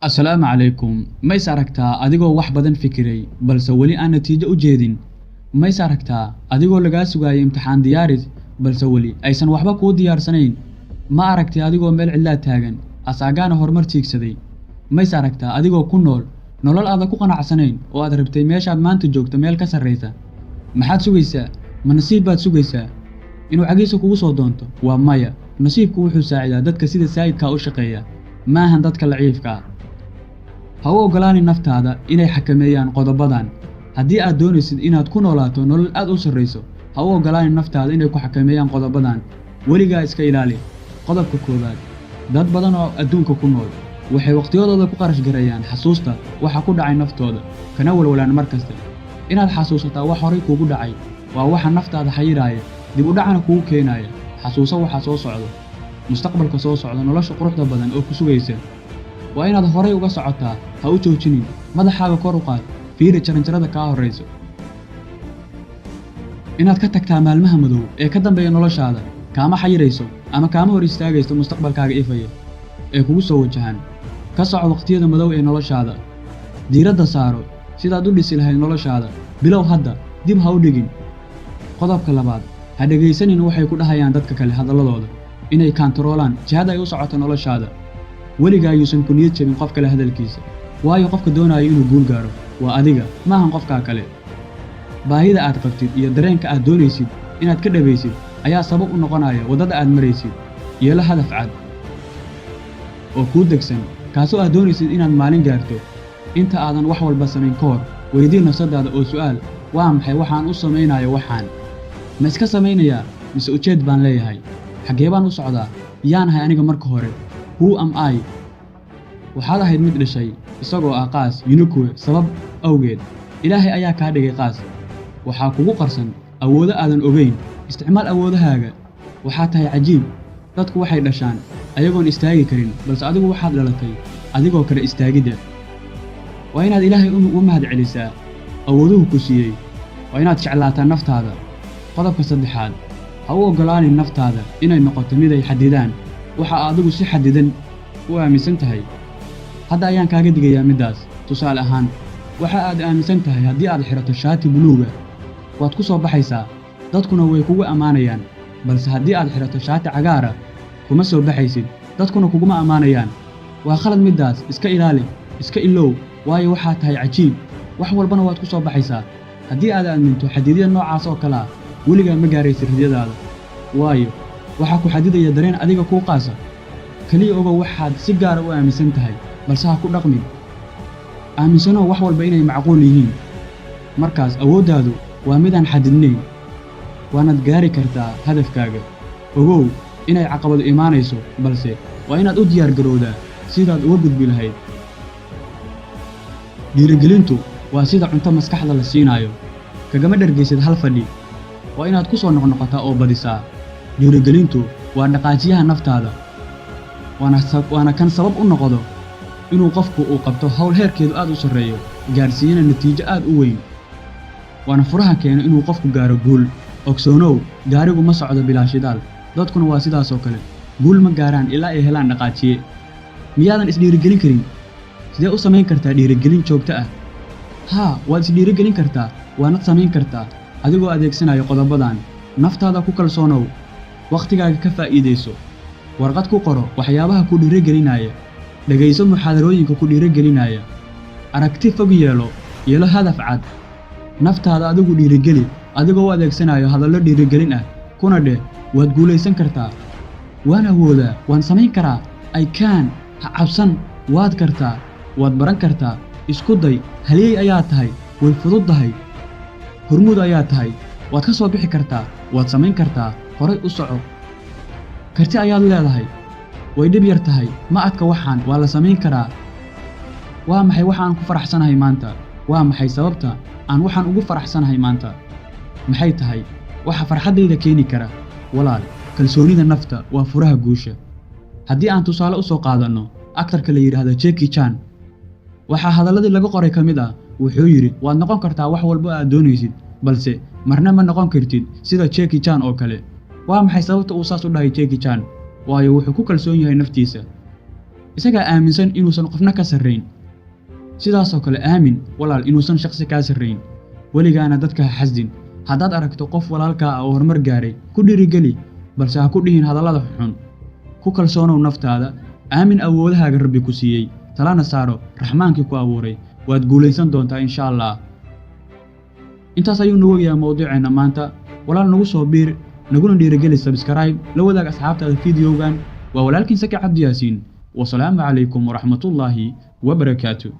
Assalaamu calaykum. Ma is aragtaa adigoo wax badan fikiray balse weli aan natiijo u jeedin? Ma is aragtaa adigoo lagaa sugaayay imtixaan diyaaris balse weli aysan waxba kuu diyaarsanayn? Ma aragtay adigoo meel cidlaa taagan asaagaana horumar tiigsaday? Ma is aragtaa adigoo ku nool nolol aadan ku qanacsanayn oo aad rabtay meeshaad maanta joogto meel ka sarraysa? Maxaad sugaysaa? Ma nasiib baad sugaysaa inuu cagiisa kugu soo doonto? Waa maya. Nasiibku wuxuu saacidaa dadka sida saa'idkaa u shaqeeya, maahan dadka laciifka ah. Ha u oggolaanin naftaada inay xakameeyaan qodobadan. Haddii aad doonaysid inaad ku noolaato nolol aad u sarrayso, ha u oggolaanin naftaada inay ku xakameeyaan qodobadan. Weligaa iska ilaali. Qodobka koowaad: dad badan oo adduunka ku nool waxay waqtiyadooda ku qarash gareeyaan xasuusta waxa ku dhacay naftooda, kana walwalaan mar kasta. Inaad xasuusataa wax horay kuugu dhacay waa waxa naftaada xayiraaya, dib u dhacna kugu keenaya. Xasuuso waxa soo socda, mustaqbalka soo socda, nolosha quruxda badan oo ku sugaysa. Waa inaad horay uga socotaa, ha u joojinin. Madaxaaga kor u qaad, fiiri jaranjarada kaa horrayso. Inaad ka tagtaa maalmaha madow ee ka dambeeya noloshaada kaama xayirayso ama kaama hor istaagayso mustaqbalkaaga ifaya ee kugu soo wajahan. Ka soco waqtiyada madow ee noloshaada. Diiradda saaro sidaad u dhisi lahayd noloshaada. Bilow hadda, dib ha u dhigin. Qodobka labaad: ha dhegaysanin waxay ku dhahayaan dadka kale, hadalladooda inay kaantaroolaan jihada ay u socoto noloshaada. Weligaa yuusan ku niyad jabin qof kale hadalkiisa, waayo qofka doonaya inuu guul gaaro waa adiga, maahan qofkaa kale. Baahida aad qabtid iyo dareenka aad doonaysid inaad ka dhabaysid ayaa sabab u noqonaya waddada aad maraysid. Yeelo hadaf cad oo kuu degsan, kaasoo aad doonaysid inaad maalin gaarto. Inta aadan wax walba samayn ka hor, weydii nafsadaada oo su'aal: waa maxay waxaan u samaynayo? Waxaan ma iska samaynayaa mise ujeed baan leeyahay? Xaggee baan u socdaa? Yaanahay aniga marka hore? Who am I? Waxaad ahayd mid dhashay isagoo ah qaas, unique. Sabab awgeed Ilaahay ayaa kaa dhigay qaas. Waxaa kugu qarsan awoodo aadan ogayn. Isticmaal awoodahaaga. Waxaad tahay cajiib. Dadku waxay dhashaan ayagoon istaagi karin, balse adigu waxaad dhalatay adigoo kale istaagidda. Waa inaad Ilaahay uga mahad celisaa awooduhu ku siiyey. Waa inaad jeclaataa naftaada. Qodobka saddexaad: ha u oggolaanin naftaada inay noqoto mid ay xadidaan waxa adigu si xadidan u aaminsan tahay. Hadda ayaan kaaga digayaa middaas. Tusaale ahaan, waxa aad aaminsan tahay haddii aad xidhato shaati buluuga waad ku soo baxaysaa, dadkuna way kugu ammaanayaan, balse haddii aad xidhato shaati cagaara kuma soo baxaysid, dadkuna kuguma ammaanayaan. Waa khalad middaas. Iska ilaali, iska ilow, waayo waxaad tahay cajiib, wax walbana waad ku soo baxaysaa. Haddii aad aaminto xadidyada noocaas oo kale ah, weligaa ma gaaraysid riyadaada, waayo waxaa ku xadidaya dareen adiga kuu qaasa. Keliya ogow waxaad si gaara u aaminsan tahay, balse ha ku dhaqmin. Aaminsanow wax walba inay macquul yihiin. Markaas awooddaadu waa midaan xadidnayn, waanaad gaari kartaa hadafkaaga. Ogow inay caqabadu imaanayso, balse waa inaad u diyaargarowdaa sidaad uga gudbi lahayd. Dhiirigelintu waa sida cunto maskaxda la siinaayo. Kagama dhergaysid hal fadhi, waa inaad ku soo noqnoqotaa oo badisaa. Dhiirigelintu waa dhaqaajiyaha naftaada, waana kan sabab u noqdo inuu qofku uu qabto hawl heerkeedu aad u sarreeyo, gaadhsiiyana natiijo aad u weyn, waana furaha keeno inuu qofku gaaro guul. Ogsoonow, gaarigu ma socdo bilaa shidaal. Dadkuna waa sidaas oo kale, guul ma gaaraan ilaa ay helaan dhaqaajiye. Miyaadan isdhiirigelin karin? Sidee u samayn kartaa dhiirigelin joogto ah? Haa, waad isdhiirigelin kartaa, waanad samayn kartaa adigoo adeegsanaya qodobadan. Naftaada ku kalsoonow. Wakhtigaaga ka faa'iidayso. Warqad ku qoro waxyaabaha ku dhiirigelinaya. Dhegayso muxaadarooyinka ku dhiirigelinaya. Aragti fog yeelo. Yeelo hadaf cad. Naftaada adigu dhiirigeli adigoo u adeegsanayo hadallo dhiirigelin ah, kuna dheh: "Waad guulaysan kartaa, waan awoodaa, waan samayn karaa, I can." Ha cabsan, waad kartaa, waad baran kartaa. Isku day, halyeey ayaa tahay, way fududdahay. Hormuud ayaa tahay, waad ka soo bixi kartaa, waad samayn kartaa. Horay u soco, karti ayaad leedahay. Way dhib yar tahay, ma adka waxaan, waa la samayn karaa. Waa maxay waxa aan ku faraxsanahay maanta? Waa maxay sababta aan waxaan ugu faraxsanahay maanta? Maxay tahay waxa farxaddayda keeni kara? Walaal, kalsoonida nafta waa furaha guusha. Haddii aan tusaale u soo qaadanno aktarka la yidhaahdo Jackie Chan, waxaa hadalladii laga qoray ka mid ah, wuxuu yidhi: "Waad noqon kartaa wax walba aad doonaysid, balse marna ma noqon kartid sida Jackie Chan oo kale." Waa maxay sababta uu saas u dhahay Jackie Chan? Waayo wuxuu ku kalsoon yahay naftiisa. Isagaa aaminsan inuusan qofna ka sarrayn. Sidaasoo kale aamin, walaal, inuusan shakhsi kaa sarrayn. Weligaana dadka ha xasdin. Haddaad aragto qof walaalkaa ah oo horumar gaaray, ku dhiirigeli, balse ha ku dhihin hadallada xunxun. Ku kalsoonow naftaada, aamin awoodahaaga Rabbi ku siiyey, talana saaro Raxmaankii ku abuuray. Waad guulaysan doontaa, insha Allah. Intaas ayuu nagu ogyahay mawduuceenna maanta. Walaal, nagu soo biir, naguna dhiirigeli subscribe. La wadaag asxaabtaada fideogan. Waa walaalkiin Saki Cabdi Yaasiin. Wasalaamu calaykum waraxmatullaahi wabarakaatu.